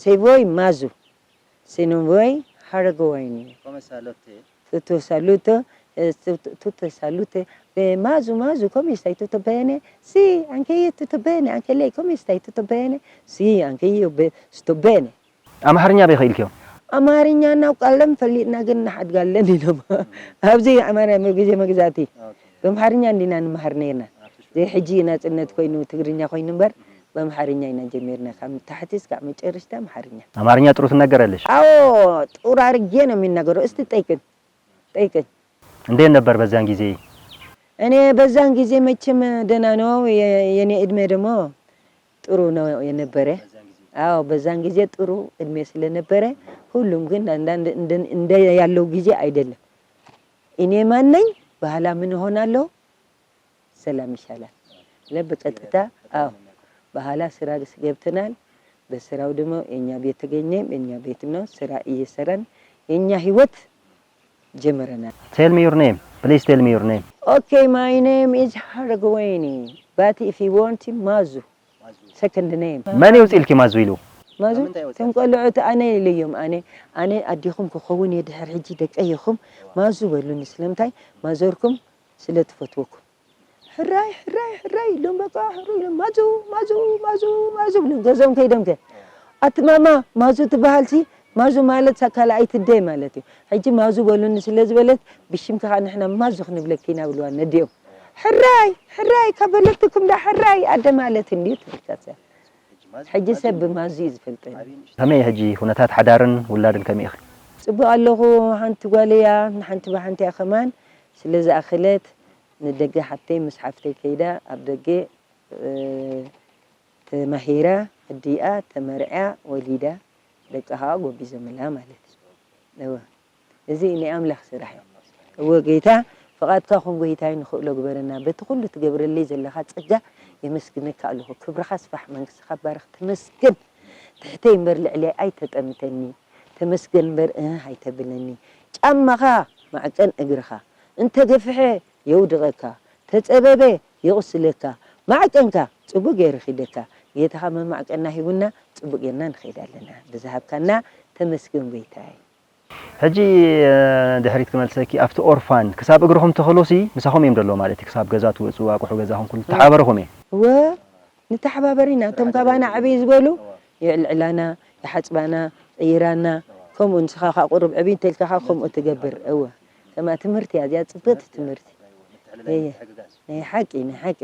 se vuoi Mazu, se non vuoi Haragowaini. Come salotte? Tutto saluto, eh, tutto, tutto salute. Eh, Mazu, Mazu, come stai? Tutto bene? Sì, anche io tutto bene. Anche lei come stai? Tutto bene? Sì, anche io be- sto bene. ኣምሓርኛ ኣበይ ኽኢልክዮ ኣማርኛ እናውቃለን ፈሊጥና ግን ንሓድጋለን ኢሎም ኣብዚ ኣማርኛ ግዜ መግዛእቲ ብምሓርኛ እንዲና ንምሃር ነርና ዘይ ሕጂ ናፅነት ኮይኑ ትግርኛ ኮይኑ እምበር በምሓርኛ ኢና ጀሚርና ካብ ታሕቲ እስካዕ መጨረሽታ ኣምሓርኛ ኣማርኛ ጥሩ ትነገረልሽ ኣዎ ጥሩ ኣርጌ ነው የሚናገረው እስቲ ጠይቅን ጠይቅን እንዴት ነበር በዚያን ጊዜ እኔ በዛን ጊዜ መቼም ደህና ነው የኔ እድሜ ደግሞ ጥሩ ነው የነበረ አዎ በዛን ጊዜ ጥሩ እድሜ ስለነበረ ሁሉም ግን አንዳንድ እንደ ያለው ጊዜ አይደለም እኔ ማን ነኝ በኋላ ምን እሆናለሁ ሰላም ይሻላል ብለን በቀጥታ አዎ በኋላ ስራ ገብተናል በስራው ደግሞ የኛ ቤት ተገኘ የኛ ቤት ነው ስራ እየሰራን የኛ ህይወት ጀምረናል Tell me your name. Please tell me your name. Okay, my name is Haragwayne, but if you want Mazu, second name. መን ይውፅልኪ ማዙ ኢሉ ማዙ ትም ቆልዑት ኣነ ኢለዮም ኣነ ኣነ ኣዴኹም ክኸውን እየ ድሕር ሕጂ ደቀ ኢኹም ማዙ በሉኒ ስለምንታይ ማዘርኩም ስለ ትፈትወኩም ሕራይ ሕራይ ሕራይ ኢሎም በቃ ሕሩይ ኢሎም ማዙ ማዙ ማዙ ማዙ ብሎም ገዝኦም ከይዶም ከ ኣቲ ማማ ማዙ ትበሃል ሲ ማዙ ማለት ሳካላኣይ ትደይ ማለት እዩ ሕጂ ማዙ በሉኒ ስለ ዝበለት ብሽምኪ ከዓ ንሕና ማዙ ክንብለኪ ኢና ብልዋ ነዲኦም ሕራይ ሕራይ ካብ በለትኩም ዳ ሕራይ ኣደ ማለት እንድዩ ትብልካ ሰብ ሕጂ ሰብ ብማዙ እዩ ዝፈልጠኒ ከመይ ሕጂ ኩነታት ሓዳርን ውላድን ከመይ ኢኺ ፅቡቅ ኣለኹ ሓንቲ ጓል እያ ሓንቲ ብሓንቲ እያ ከማን ስለ ዝኣኸለት ንደገ ሓፍተይ ምስ ሓፍተይ ከይዳ ኣብ ደገ ተማሂራ ኣዲኣ ተመርዕያ ወሊዳ ደቃ ከዓ ጎቢዞምላ ማለት እዩ እወ እዚ ናይ ኣምላኽ ስራሕ እዩ እወ ጌታ ፍቓድካ ኹን ጎይታይ ንኽእሎ ግበረና በቲ ኩሉ ትገብረለይ ዘለኻ ጸጋ የመስግነካ ኣለኹ ክብርኻ ስፋሕ መንግስትኻ ባርኽ ተመስገን ትሕተይ እምበር ልዕለይ ኣይተጠምተኒ ተመስገን እምበር እህ ኣይተብለኒ ጫማኻ ማዕቀን እግርኻ እንተገፍሐ የውድቐካ ተጸበበ የቑስለካ ማዕቀንካ ጽቡቅ ገይሩ ኺደካ ጌታኻ መማዕቀና ሂቡና ጽቡቅ ጌርና ንኸይድ ኣለና ብዝሃብካና ተመስገን ጎይታይ ሕጂ ድሕሪት ክመልሰኪ ኣብቲ ኦርፋን ክሳብ እግርኹም ተኸሎሲ ምሳኹም እዮም ደሎ ማለት እዩ ክሳብ ገዛ ትወፁ ኣቁሑ ገዛኹም ኩሉ ተሓበረኹም እየ እወ ንተሓባበር ኢና እቶም ካባና ዓብይ ዝበሉ የዕልዕላና ይሓፅባና ይቕይራና ከምኡ ንስኻ ከዓ ቁሩብ ዕብይ እንተልካ ከዓ ከምኡ ትገብር እወ ከምኣ ትምህርቲ እያ እዚኣ ፅብቅቲ ትምህርቲ ናይ ሓቂ ናይ ሓቂ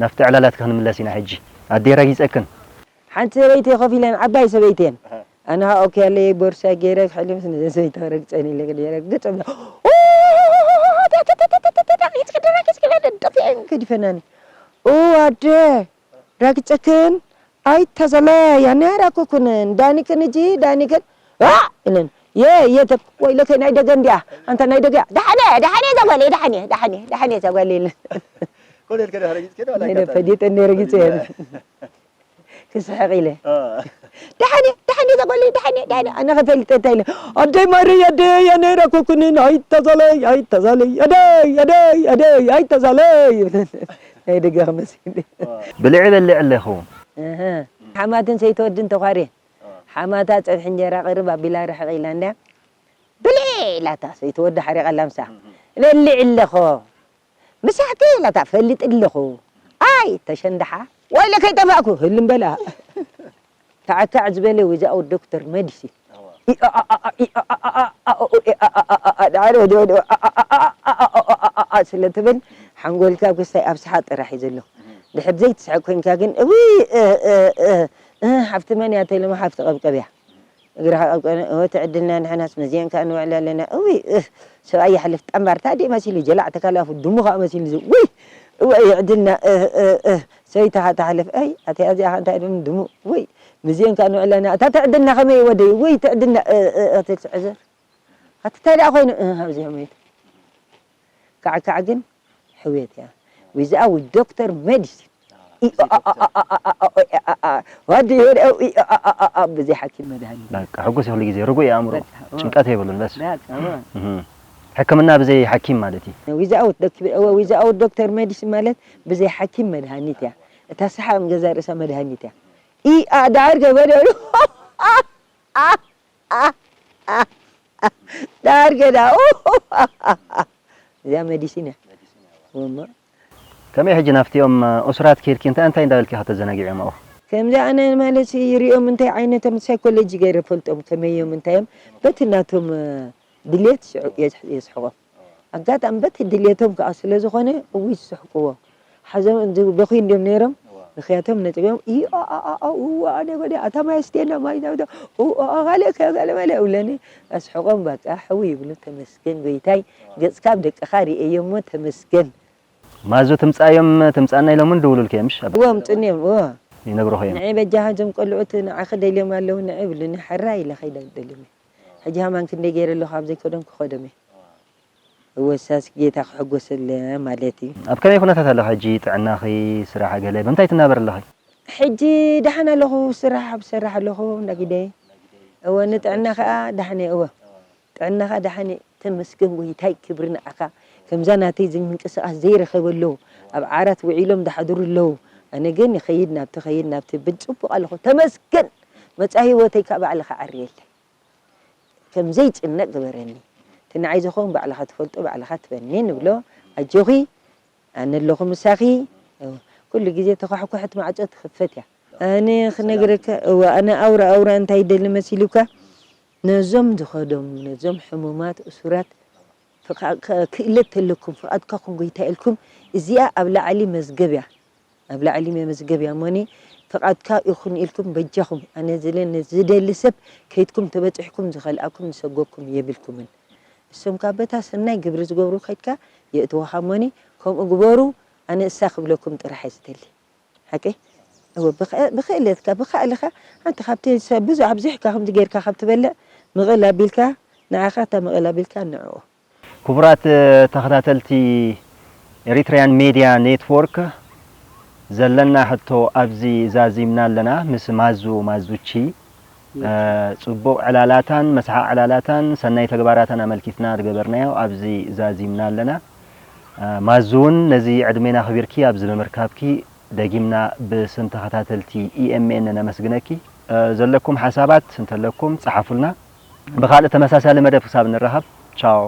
ናብቲ ዕላላት ክንምለስ ኢና ሕጂ ኣደይ ረጊፀክን ሓንቲ ሰበይቲ ኮፍ ኢለን ዓባይ ሰበይቲ እየን ኣነ ከዓ ኦኬ ኣለየ ቦርሳ ገይረ ክሕልፍ ነዘን ሰበይቲ ረግፀን ኢለ ገይረ ግፅ ብለ ጠፊአን ገዲፈናኒ ኡ ኣደ ረግፀክን ኣይተዘለያ ነራኩኩን ዳኒክን እጂ ዳኒክን ዋ ኢለን የ የተ ወይለከ ናይ ደገ እንዲያ ኣንተ ናይ ደገ ዳሓነ ዳሓነ ዘጓለ ዳሓነ ዳሓነ ዳሓነ ዘጓለ ኢለን ፈዲጠ እንደ ረጊፀ ክስሕቕ ኢለ ደሓን እየ፣ ደሓን እየ፣ ተጎለይ፣ ደሓን እየ፣ ደሓን እየ። ኣነ ከፈልጥ እንታይ ኢለ፣ ኣደይ ማርይ፣ ኣደይ፣ ኣነ ረኩኩንን፣ ኣይተዛለይ፣ ኣይተዛለይ፣ ኣደይ፣ ኣደይ፣ ኣደይ፣ ኣይተዛለይ። ናይ ደገ ክመስል። ብልዒ በልዕ ኣለኹ። እህ፣ ሓማትን ሰይተወድን ተዃርየ። ሓማታ ጸብሒ እንጀራ ቅርብ ኣቢላ ርሕቕ ኢላ እንድያ። ብልዒ ኢላታ ሰይተወዲ ሓሪቓ ኣላ ምሳኻ። እበልዕ ኣለኹ። ምሳሕኪ ኢላታ ፈልጥ ኣለኹ። ኣይ ተሸንድሓ። ዋይለ ከይጠፋእኩ ህልም በላ። ታዕታዕ ዝበለ without ዶክተር መዲሲን። ኢኣኣኣኣ፣ ኢኣኣኣኣ፣ ኣኦኤኣኣኣኣ፣ ዳዕረ ወደ ወደ፣ ኣኣኣኣኣ፣ ኣኦኣኣኣ ስለ ትብል፣ ሓንጎልካ ኣብ ክስታይ ኣብ ስሓቕ ጥራሕ እዩ ዘሎ። ድሕር ዘይትስሕቕ ኮንካ ግን፣ እውይ፣ እ፣ እ፣ እ፣ እ፣ ሓፍቲ መን እያ ተይሎማ፣ ሓፍቲ ቀብቀብ እያ። እግርኻ ቀብቀብ፣ እወ፣ ትዕድልና፣ ንሕናስ መዚአን ከኣ ንውዕል ኣለና። እውይ፣ እ፣ ሰብኣይ ይሓልፍ፣ ጠምባር፣ ታዲእ መሲሉ፣ ጀላዕ ተካላፉ፣ ድሙ ከኣ መሲሉ፣ ዝ-፣ ውይ፣ እወ፣ ይዕድልና፣ እ፣ እ፣ እ፣ ሰበይትኻ ትሓልፍ፣ ኣይ፣ ኣቲ፣ እዚኣ ከ እንታይ ድም ድሙ፣ ውይ፣ ምዚኤን ከኣ ንውዕል ኣለና። እታ ትዕድልና ከመይ ወደይ፣ ውይ፣ ትዕድልና፣ እ፣ እ፣ እ፣ ትዕዘር። ኣቲ፣ እንታይ ደኣ ኮይኑ፣ እ፣ ኣብዚኦም እዩ። ካዕካዕ ግን ሕውየት እያ። Without ዶክተር መዲሲን። ኢኦኣኣኣኣኣኣኦኤኣኣኣ። ዋዲ ሄደው ኢኦኣኣኣኣ ብዘይ ሓኪም መድሃኒት። በቃ ሕጉስ እዩ ኩሉ ግዜ፣ ርጉእ እዩ ኣእምሮ። በቃ፣ እወ። ጭንቀት የብሉን፣ በስ። በቃ፣ እወ። እህ። ሕክምና ብዘይ ሓኪም ማለት እዩ። Without ዶክ-፣ እወ፣ without ዶክተር መዲሲን ማለት ብዘይ ሓኪም መድሃኒት እያ። እታ ሰሓቕ ገዛ ርእሳ መድሃኒት እያ። ኢኣ ዳዕር ገበደሉ። ዳር ገዳ እዚኣ መዲሲን እያ። ወማ ከመይ ሕጂ ናብቲኦም እሱራት ከይድኪ እንታይ እንታይ እንዳበልኪ ከተዘናጊዕዮም ኣብኡ? ከምዚ ኣነ ማለት ይሪኦም እንታይ ዓይነቶም ሳይኮሎጂ ገይረ ፈልጦም ከመይ እዮም እንታይ እዮም በቲ ናቶም ድሌት ሽዑ የስሕቆም። ኣጋጣሚ በቲ ድሌቶም ከዓ ስለ ዝኾነ እውይ ዝስሕቅዎ ሓዞም እንዲ በኹይ እንዲዮም ነይሮም። ምኽንያቶም ነጥቢኦም እዩ። ኣኣኣኣኡ ኣነ ወደ ኣታ ማይ ስቴና ማይ ዳውዳ ኡ ኣኣ ካልእ ከ ገለ መለ እብለኒ ኣስሕቆም በቃ ሕው ይብሉ። ተመስገን ጎይታይ ገጽካ ኣብ ደቅኻ ርእየዮ እሞ ተመስገን። ማዙ ትምጻዮም ትምጻና ኢሎም እውን ድውሉልኪ እዮም። እሺ፣ እዎም ጽንዮም እዎ ይነግሩኺ እዮም። ንዐ በጃኻ እዞም ቆልዑት ንዓኺ ደልዮም ኣለዉ ንዐ ይብሉኒ። ሓራ ኢለ ኸይደ ደልዮም። ሕጂ ሃማን ክንደይ ገይረ ኣለኹ ኣብ ዘይከዶም ክኸዶም እየ። እወሳስ ጌታ ክሕጎሰለ ማለት እዩ። ኣብ ከመይ ኩነታት ኣለኺ ሕጂ? ጥዕናኺ፣ ስራሕ፣ ገለ ብምንታይ ትናበር ኣለኺ? ሕጂ ደሓን ኣለኹ፣ ስራሕ ኣብ ዝሰርሕ ኣለኹ ነጊደ። እወ፣ ንጥዕና ከኣ ደሓን እየ። እወ፣ ጥዕና ከኣ ደሓን እየ። ተመስገን ጎይታይ፣ ክብሪ ንዓኻ። ከምዛ ናተይ እዚ ምንቅስቃስ ዘይረኸበ ኣለዉ፣ ኣብ ዓራት ውዒሎም ዝሓድሩ ኣለዉ። ኣነ ግን ይኸይድ ናብቲ፣ ኸይድ ናብቲ፣ ብጽቡቕ ኣለኹ። ተመስገን። መጻኢ ህይወተይ ከኣ ባዕልኻ ዓርየለይ። ከም ዘይጭነቅ ግበረኒ። እቲ ንዓይ ዝኸውን ባዕልኻ ትፈልጦ፣ ባዕልኻ ትበኒ ንብሎ። ኣጆኺ፣ ኣነ ኣለኹ ምሳኺ። እወ፣ ኩሉ ግዜ ተኳሕኩሕት ማዕጾ ትኽፈት እያ። ኣነ ክነግረካ፣ እወ፣ ኣነ ኣውራ ኣውራ እንታይ ይደሊ መሲሉካ? ነዞም ዝኸዶም፣ ነዞም ሕሙማት፣ እሱራት፣ ፍቓ-፣ ከ-፣ ክእለት ተለኩም፣ ፍቓድካ ኩን ጎይታ ኢልኩም፣ እዚኣ ኣብ ላዕሊ መዝገብ እያ። ኣብ ላዕሊ መመዝገብ እያ እሞኒ፣ ፍቓድካ ይኹን ኢልኩም በጃኹም፣ ኣነ ዝለ-፣ ንዝደሊ ሰብ ከይድኩም ተበጺሕኩም ዝኸልኣኩም ዝሰጎግኩም የብልኩምን። እሶም ካብ በታ ሰናይ ግብሪ ዝገብሩ ከይድካ የእትወኻ እሞኒ፣ ከምኡ ግበሩ፣ ኣነ እሳ ክብለኩም ጥራሕ እየ ዝደሊ። ሓቀይ? እወ፣ ብኸ-፣ ብኽእለትካ፣ ብኻእልኻ፣ ሓንቲ ካብቲ ሰብ ብዙሕ ኣብዚሕካ ከምዚ ጌርካ ካብ ትበልዕ፣ ምቕል ኣቢልካ፣ ንዓኻ እታ ምቕል ኣቢልካ ንዕኡ። ክቡራት ተኸታተልቲ ኤሪትሪያን ሜድያ ኔትዎርክ፣ ዘለና ሕቶ ኣብዚ ዛዚምና ኣለና ምስ ማዙ ማዙቺ። እ፣ ጽቡቕ ዕላላታን መስሓቕ ዕላላታን ሰናይ ተግባራታን ኣመልኪትና ዝገበርናዮ ኣብዚ ዛዚምና ኣለና። እ፣ ማዙ እውን ነዚ ዕድሜና ኣኽቢርኪ ኣብዚ ብምርካብኪ ደጊምና ብስም ተኸታተልቲ ኢኤምኤን ነመስግነኪ። እ፣ ዘለኩም ሓሳባት እንተለኩም ጸሓፉልና። ብኻልእ ተመሳሳሊ መደብ ክሳብ ንራኸብ፣ ቻው።